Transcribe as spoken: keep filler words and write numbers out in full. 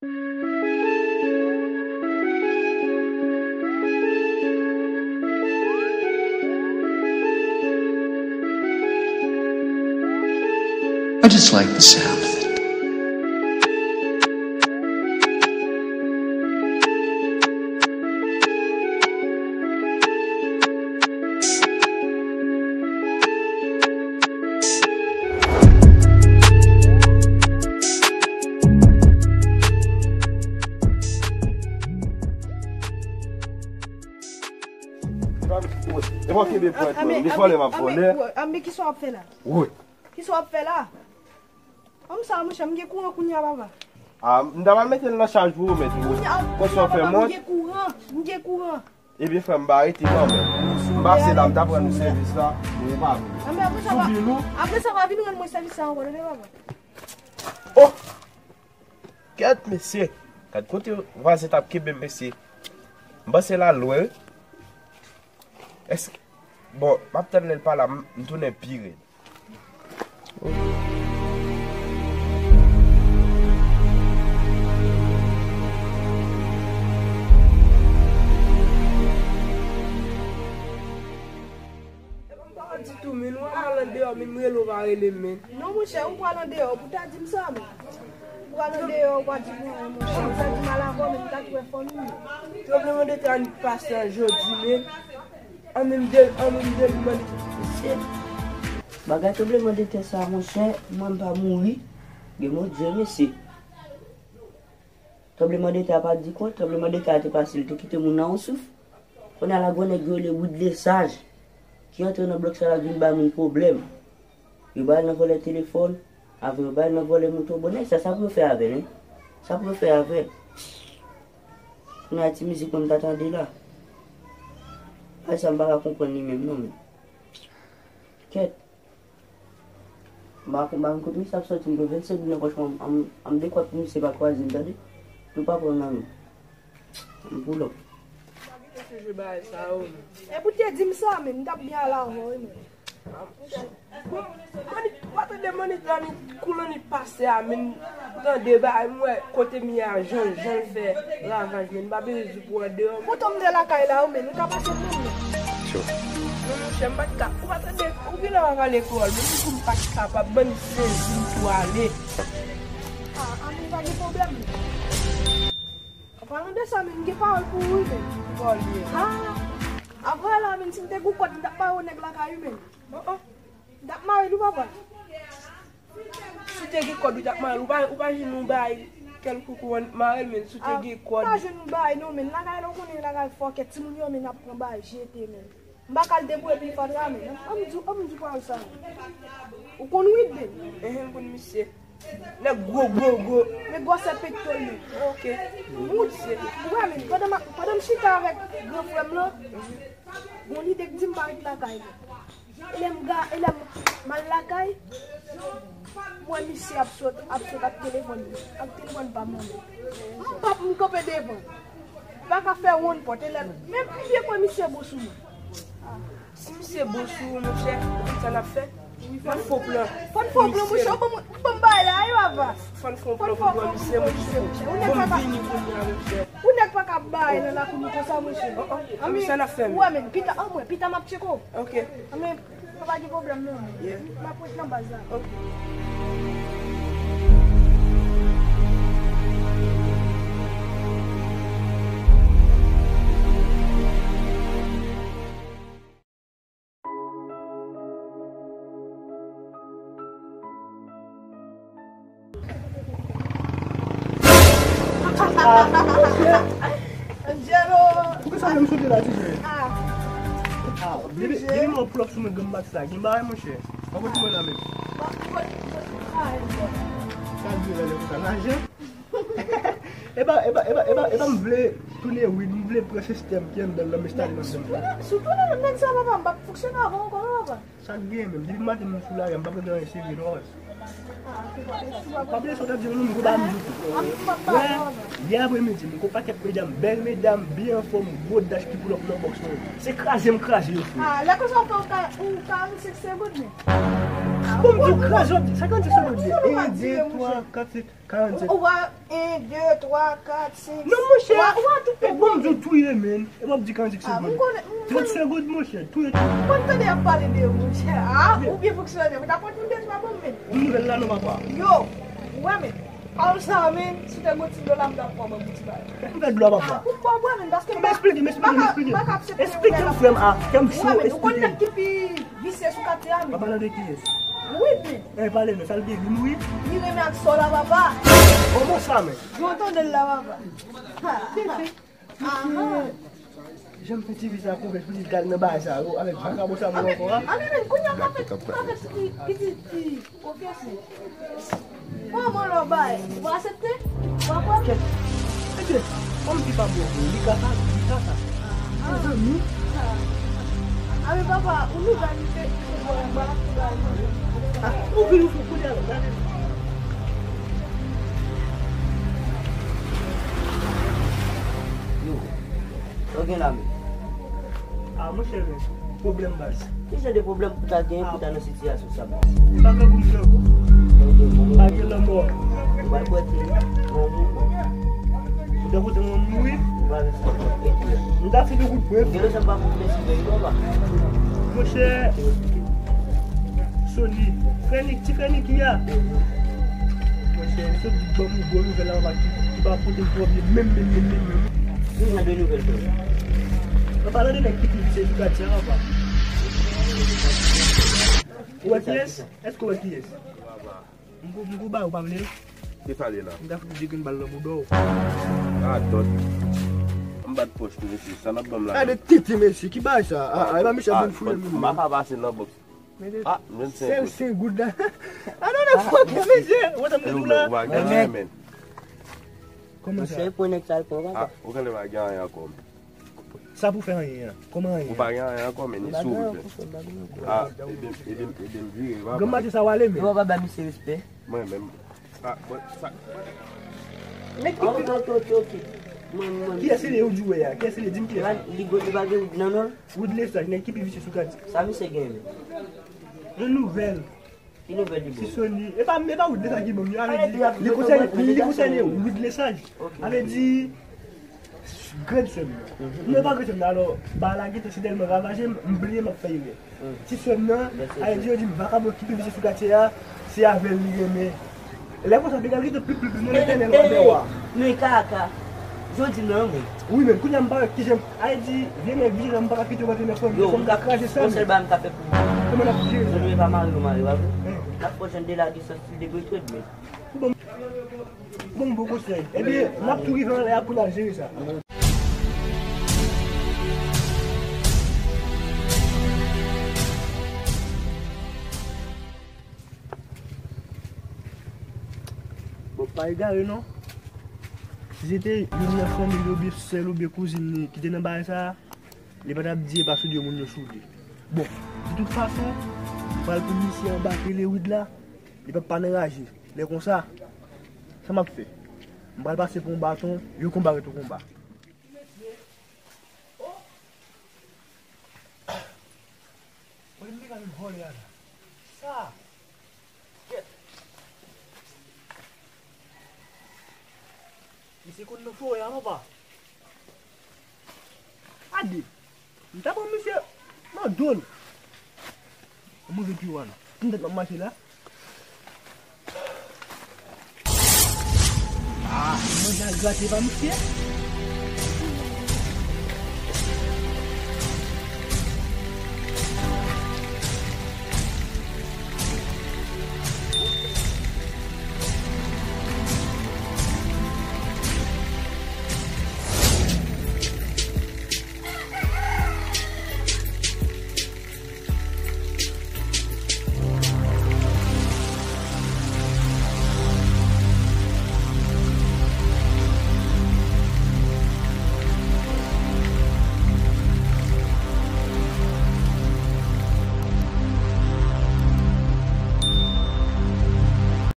I just like the sound of it. E pa kenbe pwent, non. Defwa lè m ap vòlè. Anben, kisa w ap fè la? Wi. Kisa w ap fè la? Kòmsa, monchè, m gen kouran kounye a, papa. A, m ta pral mete l nan chaj pou ou, men. Kounye a, kounye a, papa, m gen kouran, m gen kouran. Ebyen, frè m, m pa rete kanmenm. M pase la, m ta pran nou sèvis la, men ou pa vle. Anben, apre sa, apre sa, pa vin rann mwen sèvis sa ankò, tande, papa. Oh! Kèt, mesye! Gad kote vwazen t ap kenbe m, mesye. M panse l al lwen, wi. Èske, bon, m ap tann lè l pa la, m, m tounen pi rèd. Epa m pa di tou, men ou al andeyò, men m rele w pa rele m, men. Non, monchè, ou pral andeyò, pou ta di m sa, men. Ou pral andeyò, ou pa di m anyen, monchè. Ou pèdi mal avè w, men m ta twè fanmi m. Tranblemanntè a pase an jodi, men. An menm de, an menm de, m mande, mesye. Bagay tranblemanntè sa, monchè, mwen m pa mouri. Gen Bondye, mesye. Tranblemanntè a pa di kont, tranblemanntè a te pase, li te kite moun nan yon souf. Kounye a la, gen yon nèg yo rele Wid Lesaj, ki antre nan blòk sa la, vin bay moun pwoblèm. Yo ba l nan vòlè telefòn, avan yo ba l nan vòlè moto. Bon, nèg sa, sa pou yo fè avè l, hein? Sa pou yo fè avè l? Kounye a, ti mizik mwen m ta tande la. Bagay sa, m pa ka konprann li menm, non, men. Kèt. M pa konn, m pa konn kote misye ap sòti, m gen vennsenk goud nan pòch mwen, m, m, m dekwa pou misye pa kwaze m, tande? Nou pa pran nan nou. M pull up. Pa gentan sonje bagay sa yo, men. Epi w te di m sa, men, m t ap byen al avè w, wi, men. Bon, mani, w pa tande mani, mani, kou lannuit pase a, men, tande bagay, m wè kote m ye a, jan, jan l fè ravaj, men, m pa bezwen di pou andeyò. Poutan m te lakay la, wi, men, nou ka pase pou mwen. Non, monchè, m pa t ka, ou pa tande, ou genlè pa pral lekòl, men, si m pa t kapab, ban m sezi m tou ale. A, a, men, pa gen pwoblèm, men. An palan de sa, men, m gen pawòl pou ou, wi, men. Ki pawòl li ye? A, apre la, men, si m te gen kòd, m t ap mare yon nèg lakay ou, men. Oh, oh. M t ap mare l, wi, papa. Si w te gen kòd, ou t ap mare l, ou pa, ou pa jwenn yon bagay kèlkonk ou annik mare l, men si w te gen kòd. A, m pa jwenn yon bagay, non, men, lakay la, ou konnen lakay fòkè, timoun yo, men, ap pran bagay jete, men. M pa ka al debouye pi fatra, men. An m di, an m di pawòl sa. Ou konn Wid, men? Enhen, m konn misye. Nèg gwo, gwo, gwo. Men gwosè pekto l, men. Ok. Ou wè, men, pandan m, pandan m chita avèk gran frè m lan, gon lide k di m pa ret lakay li. E lè m ga, e lè m, m al lakay, m wè misye ap sot, ap sot ak telefòn li, ak telefòn pa m nan men. M pap, m kanpe devan. Pa ka fè wonn pòt, e lè, men m byen kwè misye bon sou mwen. Si misye bon sou ou, monchè, ou konn sa n ap fè? Fè n fè yon plan. Fò n fè yon plan, monchè. Ou ban m, ou ban m bagay la, wi, papa. Fò n fè yon plan pou pran misye, monchè. Ou nèg pa ka, ou nèg pa ka bay nan lakou nou konsa, monchè. Oh, oh. Anben, sa n ap fè, men. Ou wè, men, pita, anmwey, pita m ap tcheke w. Ok. Anben, pa gen pwoblèm, non. Yeah. M ap ret nan baz la. Ok. Angelo! Poukisa w menm soti la, ti frè? Ah. Ah, depi, depi mwen pran sou mwen granm bat sa, gen bagay, monchè. Mwen konn mwen la menm. Sa di lè konsa, lajan? E pa, e pa, e pa, e pa, e pa m vle tounen Wid, m vle pran sistèm ki anndan l lan, m enstale l anndan m. Sitou nan nèg sa, papa, m p ap fonksyone avè w ankò, non, papa. Sa k gen menm? Depi maten m sou lari a, m p ap rete nan sere non. Pa bliye sa w t ap di m non, m gon pa m ditou. Wè, yè apremidi, m gon pakèt medam, bèl medam, byen anfòm, gwo dach ki pull up nan bòks mwen. Se kraze m kraze yo, frè. Ah, lè konsa w fè ou ka, ou ka annik senk segonn, men. Bon, m di w kraze w ap di. Sa karannsenk segonn ye? Yen, de, twa, kat, senk, karannsenk. Ou va yen, de, twa, kat, senk. Non, monchè. Ou va, ou va tout pèdi. Bon, m di w touye, men. E w ap di karannsenk segonn. Trant segonn, monchè. Touye, touye. Mwen tande y ap pale de yo, monchè. A, ou byen fonksyone. Ou ta konn moun de twa bon, men. Yon nouvèl la, non, papa. Yo, ou wè, men. Al sa, men, si te gon ti dola, m t ap pran ban m ti bagay. M fè dlo a, papa. Pou m ba w bwè, men, paske m pa, m pa ka, m pa ka aksepte. Esplike m, frè m, a, kè m cho, esplike m. Ou wè, men, ou konn nèg ki pi visye sou katye a, men. Papa, nan de kiyès? Wi, men. E, pale non, sa l gen, li mouri? Li renmen ak sò la, papa. Kòman sa, men? Yo tande l la, papa. Aha. Jan m fè ti vi sa konfyans pou li t al nan bagay sa yo avèk vakabon sa moun ankò a. A, men, men, kounye a w ka fè, w ka fè ti, ti, ti konfyans li. Bon, bon, lò bay, ou pa aksepte? Ou pa kwè? Kèt. Mesye, kòm li pa bon, li ka sa, li ka sa. Se zanmi. A, men papa, ou nou gade se, se bon, bon, bon. A, ou vin ou fou kounye a, gade. Yo, sa w gen la menm? A, monchè, men, pwoblèm baz. Ki jan de pwoblèm pou ta genyen pou ta nan sitiyasyon sa, baz? M pa grangou moun ankò. Ok, bon. Pa gen lanmò. Ou pral prete yon moun. Ou ta kote mwen mouri? Ou pa gen sa. E ki? M ta fini kout pwen. Gen lè sa m pa pou mèsi, men non, pa. Monchè. Sony, frè Nik, ti frè Niki a. Monchè, li sot di ban m yon gwo nouvèl la, papa, ki, ki pa pote m twò byen, menm, menm, menm, menm, menm. Ki jan de nouvèl, frè? Papa, tande nèg ki pi visye sou katye a, papa. Ou wè kiyès? Èske ou wè kiyès? M pou, m pou ba ou, pa vle l? Ki sa l ye la? M ta fout di grenn bal nan bouda w. A, dòt. M bat pòch tou, mesye. Sa n ap ban m la. Gade tete, mesye. Ki bagay sa? A, a, e pa misye ap vin fouye l, m pa ka pase nan bòks. A, vennsenk goud. Sèl senk goud la. A, non, non, fòk, mesye. Ou wè sa m te di w la? Ou pa gen anyen, men. Kòman sa? Mesye, pran nèg sa l pran, papa. A, ou konnen pa gen anyen ankò, men. Sa pou fè anyen an? Kòman anyen an? Ou pa gen anyen ankò, men ni sou wout, men. A, ede m, ede m, ede m vire, papa. Granm maten sa w ale, men. Yo, papa, ba misye respè. Mwen menm. A, bon, sa. Men ki... Ok, ok, ok, ok. Mwen, mwen. Kiyès li ye ou di w wè a? Kiyès li ye? Di m kiyès. Li, li pa gen wout nan non l? Wood Lesage, nèg ki pi visye sou katye. Sa misye gen, men? Yon nouvèl. Ki nouvèl li bon? Ti Sony. E pa, e pa Wood Lesage ki ban m yo. A vle di, li konsène, li konsène Wood Lesage. Ok. A vle di, grandsè m nan. Mhm. Non, e pa grandsè m nan, alò, bagay la gentan si tèlman ravaje m, m bliye m ap fè erè. Mm. Ti sè m nan, a vle di, yo di m vakabon ki pi visye sou katye a, se avè l li renmen. Lè konsa, piga l gentan pli, pli, pli, non, Letènèl wè w a. Men kaka. Jodi m nan, men. Wi, men kounye a m pa wè kijan, a vle di, vye nèg vye jan m pa ka kite w rantre nan fanmi, fò m ta kraze sa, men. Yon sèl bagay m ka fè pou ou. Kòman n ap jere sa? Zòt pa mare yo, mare, pa vre? N ap fè jan de lage sans li de gretwèd, men. Bon, bon, bon konsèy. Ebyen, n ap tou rive anlè a pou n al jere sa. Bon, pa egare non. Si se te youn nan fanmi l oubyen sè l oubyen kouzin li ki te nan bagay sa a, li pa t ap di e pa soudyo moun yo soude. Bon, de tout fason, m pral pou misye anbake Lewid la, li p ap pa nan raje. Lè konsa, sa m ap fè? M pral pase pou yon baton, yon konba ret yon konba. Mwen menm li ka vin vòlè a la. Sa. Kèt. Misye konn nan forè a, papa. Ade. M ta pran misye nan do l. Move pye w a non. Pou m tèt m ap mache la. Ah, manje al grate pa misye.